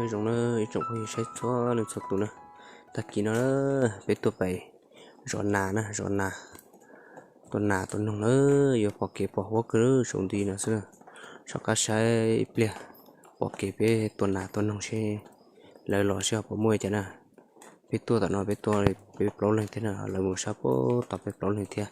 Zoo na ib tsoom phooj ywg saib txhua leej txhua tus na, tag kis no peb tuaj pem zov nas na, zov nas, tua nas tua noog na, yuav pom kev pom huab kawg saum nti no xwb na. Soj qab saib ib pliag, pom kev peb tua nas tua noog seb lawv los seb ho puas muaj li cas na. Peb tuaj tom no peb tuaj peb plaub leeg thiab na, lawv mus sab puag tom peb plaub leeg thiab.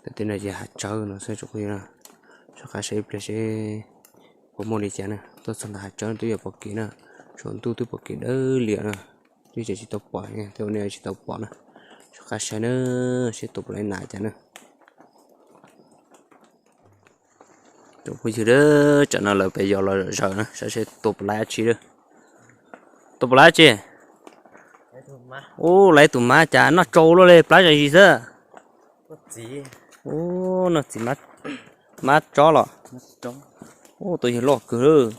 Tam tej no ces hav tsawb no xwb tsoom phooj ywg na. Soj qab saib ib pliag seb puas muaj li cas na. Tuaj txog ntawm hav tsawb twb yuav pom kev na, saum ntuj twb pom kev dawb liam na. Twb tseem tsis tau pom, tej ua nej tsis tau pom na. Soj qab saib na, seb tua puas laib nas cas na. Tsoom phooj ywg, tsam no lawv pem yos los zaws na, saib seb tua puas laib dab tsi lawm. Tua puas laib dab tsi? Ub, laib tus mab cas noj tsau luaj li, plab zam zis xwb. Ub, noj txiv mab tsob los. Ub, tus yawg loj kawg.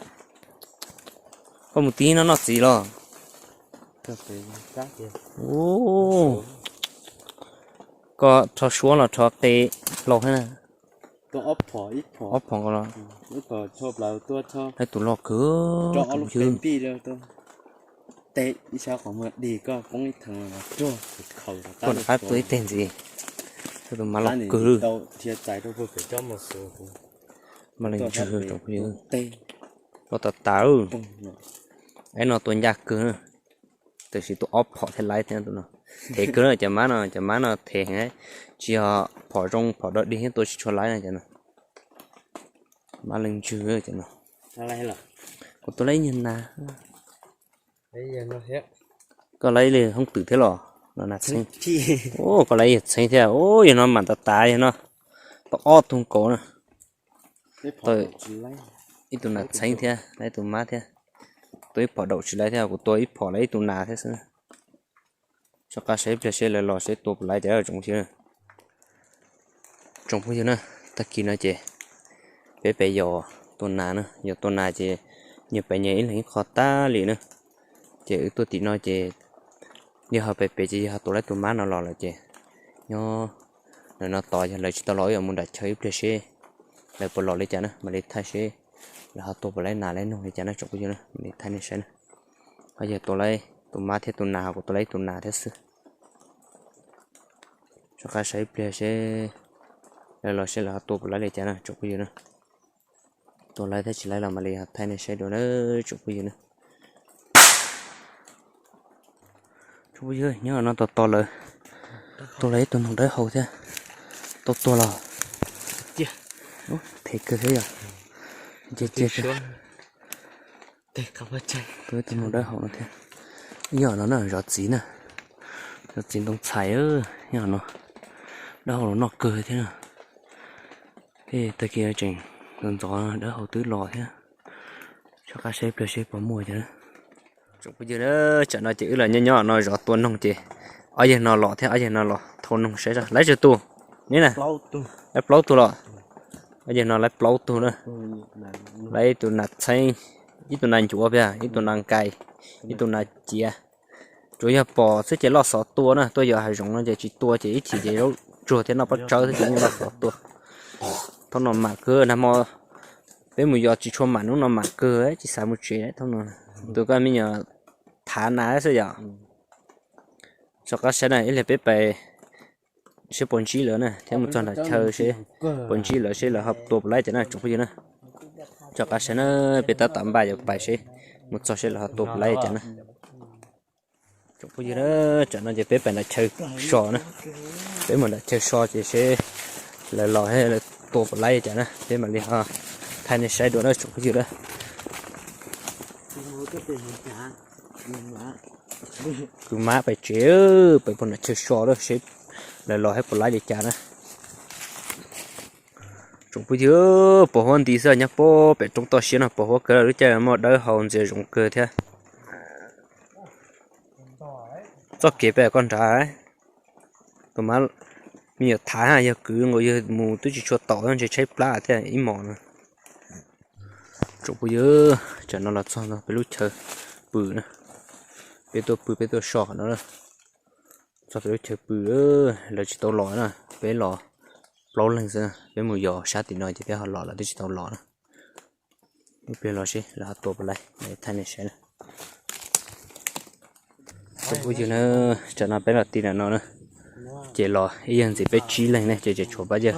Koj mus tib no noj txiv los? Ub, koj rho suab los rho qe hlau thiab na. Ob phom ko los. Laib tus loj kawg, tus yawg. Koj rov qab tua ib teg ntxiv. Tus mab loj kawg. Mas leej ntswg tsoom phooj ywg, loj tas tas. Ib no tua ncaj kawg na. Tab sis tua ob phom thiaj laib thiab tus no. Thev kawg na cov mab no, cov mab no thev heev, tsis yog phom zoo phom dog dig thiab tua tsis tshua laib na cov no. Mab leej ntswg cov no. Kuv tua laib ib nyuag nas. Koj laib ib leeg hoob twm thiab los? Los nas txheeb. Ub, koj laib ib yawg txheeb thiab. Ub, yawg no mam tas tas, yawg no tau ob tug nkaus na. Tau ib tug nas txheeb thiab, laib ib tug mab thiab. Tua ib phom daum tsis laib thiab, kuv tua ib phom laib ib tug nas thiab xwb. Soj qab saib ib pliag seb lawv los seb tua puas laib cas tsoom phooj ywg. Tsoom phooj ywg na, tag kis no ces peb pem yos tua nas na, yos tua nas ces nyias pem nyias ib leeg ib qho tag li na. Ces wb tuaj tim no ces yog ho pem pem ces yog ho tua laib tus mab no los lawm ces nyob ntawm no tos, yog lawv tsis tau los wb yuav mus nram chaw ib pliag seb lawv puas los li cas na, mam li thaij seb lawv ho tua puas laib nas laib noog li cas na tsoom phooj ywg na, mam li thaij nej saib na. Ho yog tua laib tus mab thiab tus nas, ho kuv tua laib tus nas thiab xwb. Soj qab saib ib pliag seb lawv los seb lawv ho tua puas laib li cas na tsoom phooj ywg na. Tua laib thiab tsis laib los mam li ho thaij nej saib dua na tsoom phooj ywg na. Tsoom phooj ywg, nyob no tos tos lawv. Tua lawv ib tug noog dawb hau thiab. Tau tua los? Phem kawg thiab yom. Ces ces tua ib tug noog dawb hau no thiab. Ib yam no na, zov txiv na, zov txiv ntoo txhais, ib yam no, dawb hau los noj kawg thiab na. Tej tag kis tseem ntxov ntxov, dawb hau twb los thiab. Soj qab saib pliag seb puas muaj cov. Tsoom phooj ywg, tsam no ces wb los nyob nyob no zov tua noog ces ob yawg no los thiab, ob yawg no los thau noog saib laib tsawg tus ne na. Laib plaub tug los. Ob yawg no laib plaub tug na. Laib ib tug nas txheeb, ib tug nas ncuav, ib tug nas nkais, ib tug nas ciav. Tsuas yog pom xwb ces loj xov tua na, tuaj yos hav zoov no ces tsis tua ces ib chim ces zaub tsuag thiab noj pob tsawb xwb ces yeej loj xov tua. Thaum no mam kawg, nag hmo peb mus yos tsis tshua mam, hnub no mam kawg tsis xav mus tsev thaum no. Tus koj me nyuam thav nas xwb yom. Soj qab saib na, ib pliag peb pais seb puas ntsib lawv na, thiab mus txog nram chaw seb puas ntsib lawv, seb lawv ho tua puas laib cas na tsoom phooj ywg na. Soj qab saib na, peb tab tom npaj yuav pais seb, mus txog seb lawv ho tua puas laib cas na. Tsoom phooj ywg na, tsam no ces peb pais nram chaw so na, peb mus nram chaw so ces seb lawv los lawv tua puas laib cas na, peb mam li ho thaij nej saib dua na tsoom phooj ywg na. Kuv mab pais tsev, pais puag nram chaw so lawm seb lawv los thiab puas laib li cas na. Tsoom phooj ywg, pos huab nti xwb, nyob puag pem roob toj siab no pos huab kawg, lub caij muaj dawb hau ntxias zoov kawg thiab. Txoj kev pem koj nrad, tus mab me nyuam thav, yog kwv nkaus yawg mus twb tsis tshua taus, ntshe tshaib plab thiab ib hmos no. Tsoom phooj ywg, tsam no los txog no peb lub chaw pw na, peb tuaj pw peb tuaj so qhov no. Txog peb lub chaw pw, lawv tsis tau los na, peb los plaub leeg xwb, peb mus yos sab tim no ces peb ho los, lawv twb tsis tau los na. Ib pliag los seb lawv ho tua puas laib, thaij nej saib na. Phooj ywg na, tsam no peb los ti ntawm no na, ces los ib yawg ntxiv peb tsib leeg ne, ces tseem tshuav pab yawg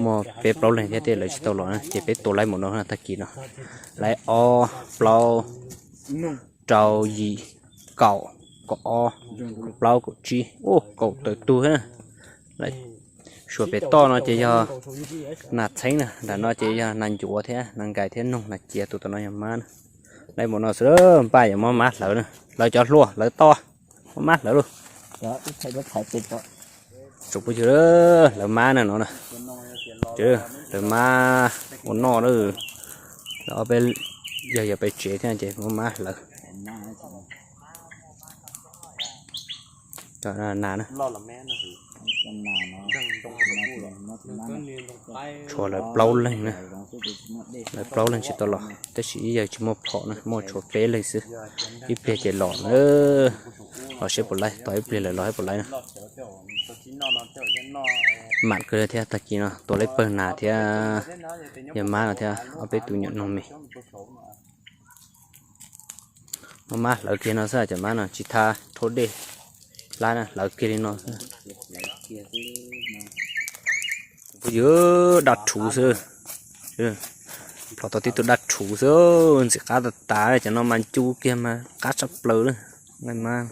muaj peb plaub leeg thiab tej lawv tsis tau los na, ces peb tua laib mus no na, tag kis no laib ob plaub rau yim kaum, kaum ob, kaum plaub, kaum tsib, ua kaum tawm tug thiab na. Suav pem toj no ces yog nas txheeb na, nram no ces yog nas ncuav thiab nas nkais thiab noog nas ciav, tus tom no yog mab na. Laib mus no xwb, npaj yuav muab mab hlawv na, hlawv cov hlua hlawv toj, muab mab hlawv lauj. Tsoom phooj ywg, hlawv mab na no na, hlawv mab ua noj lawm. Ob peb yawg yuav pais tsev thiab ces muab mab hlawv. Nas na, tshuav lawv plaub leeg na, lawv plaub leeg tsis tau los, tab sis ib yawg tsis muaj phom na, muaj tshuav peb leeg xwb. Ib pliag ces los na, los seb puas laib, tos ib pliag lawm los seb puas laib na. Mam kawg thiab, tag kis no tua laib pawg nas thiab yawg mab no thiab ob peb tus nyuam noog mis. Muab mab hlawv kiag no xwb, cov mab no tsis thab rhaub dej hlab na, hlawv kiag li no xwb. Phooj ywg, daj rhuv xwb. Plhov tau tib tug daj rhuv xwb, ntxim qab tas tas, cov no mas ncu kiag mas qab tshaj plaws li. Nqaij mab.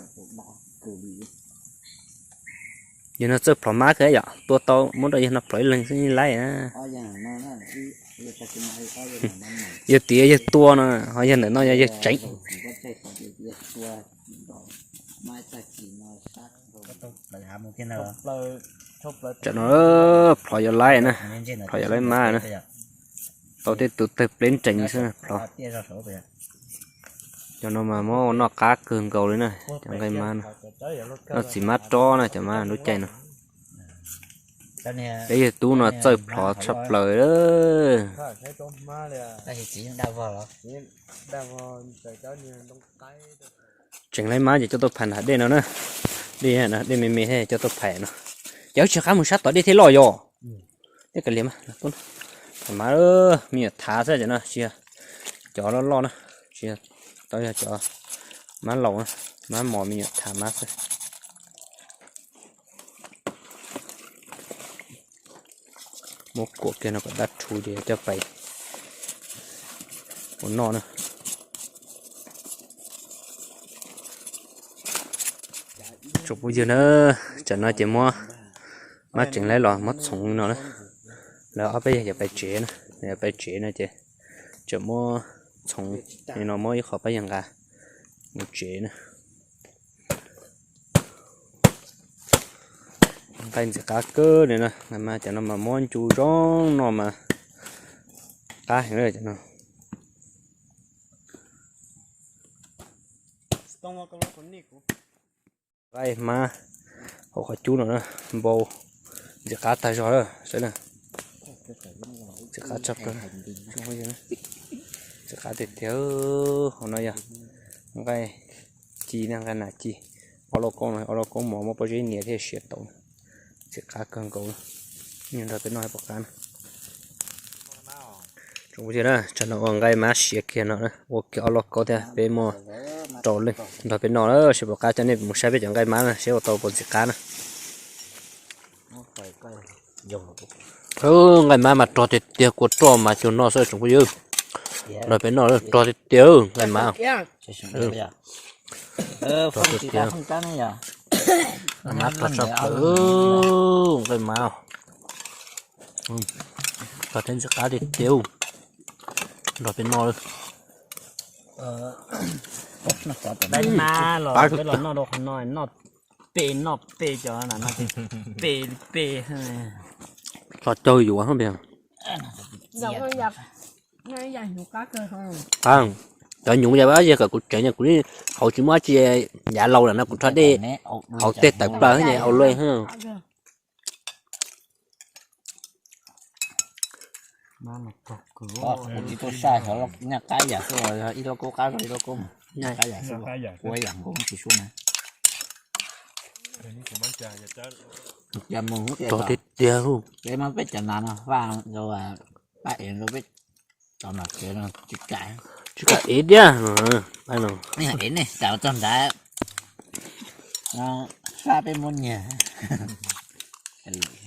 Yawg no txawj plhov mab kawg yom, tua tau muab rau yawg no plhov ib leeg xwb yeej laib na. Yawg tiav yawg tua no, ho yawg ntawm no yog yawg tseev. Tsam no plhov yuav laib na, plhov yuav laib mab na. Tau tej tus tawg pleb ntsees xwb plhov. Cov no mas muab ua noj qab kawg nkaus li na, cov nqaij mab no. Noj txiv mab rob na, cov mab lub caij no. Peb yawg tub no txawj plhov tshaj plaws. Tseem laib mab ces coj tuaj phais nram dej no na. Dej, dej me me thiab coj tuaj phais no. Ces wb tsis qab mus sab tod dej thiaj loj yom. Tej kav liam, phais mab, me nyuam thav xwb cov no, tsis yog cov loj loj na, tsis yog, tau yog cov mab laus na, mab mos me nyuam thav mab xwb. Muab kuam kiag no kom daj rhuv ces coj pais ua noj na. Tsoom phooj ywg na, tsam no ces muab mab tseev laib los muab txhoov li no na. Lawv ob peb yawg yuav pais tsev na, yuav pais tsev no ces tseem muab txhoov li no, muab ib qho pab yawg nqa mus tsev na. Nqaij ntxim qab kawg li na, mas cov no mas muab ncu zoo no mas qab heev li cov no. Nqaij mab hauv qhov cub no na, npau ntxim qab tag zog lawm, saib na. Ntxim qab tshaj plaws, ntxim qab tiag tiag. Hauv no yog nqaij ci na, nqaij nas ci. Ob lauj kaub no, ob lauj kaub mos muab pob zeb nias thiaj siav tau. Ntxim qab kawg nkaus, nrog peb noj pom qab na. Tsoom phooj ywg na, tsam no ua nqaij mab siav kiag no, ua kiag ob lauj kaub thiab peb muaj rau leej nrog peb noj, seb puas qab, coj nej mus saib peb cov nqaij mab na seb ua tau puas ntxim qab na. Nqaij mab mas rog tiag tiag, kua roj mas cuag noj xwb tsoom phooj ywg. Nrog peb noj, rog tiag tiag nqaij mab. Rog tiag tiag. Mab rog tshaj plaws, nqaij mab. Rog thiab ntxim qab tiag tiag. Nrog peb noj. Peb los noj rau qhov no, noj peb, noj peb cov na, peb peb. Tso caug yuav. Cov nyuv yog yog kom kuv tseev, kuv hauv tsis muaj dab tsi, yav laus lawm no kuv rho dej hauv tej tawm plaws ne, au luj. Tsis tau saj xyov nyaj qab yam xwb, ib lauj kaub qab zog ib lauj kaub, nyaj qab yam xwb, ua yam nkaus tsis sub na. Rog tiag tiag. Peb mas peb cov nas no vaj, pab ev rau peb cov nas tsev no tsis kam, tsis kam ev tiag. Ev ne, tas txog nrad, No, sab peb muab nyiag. Ua li.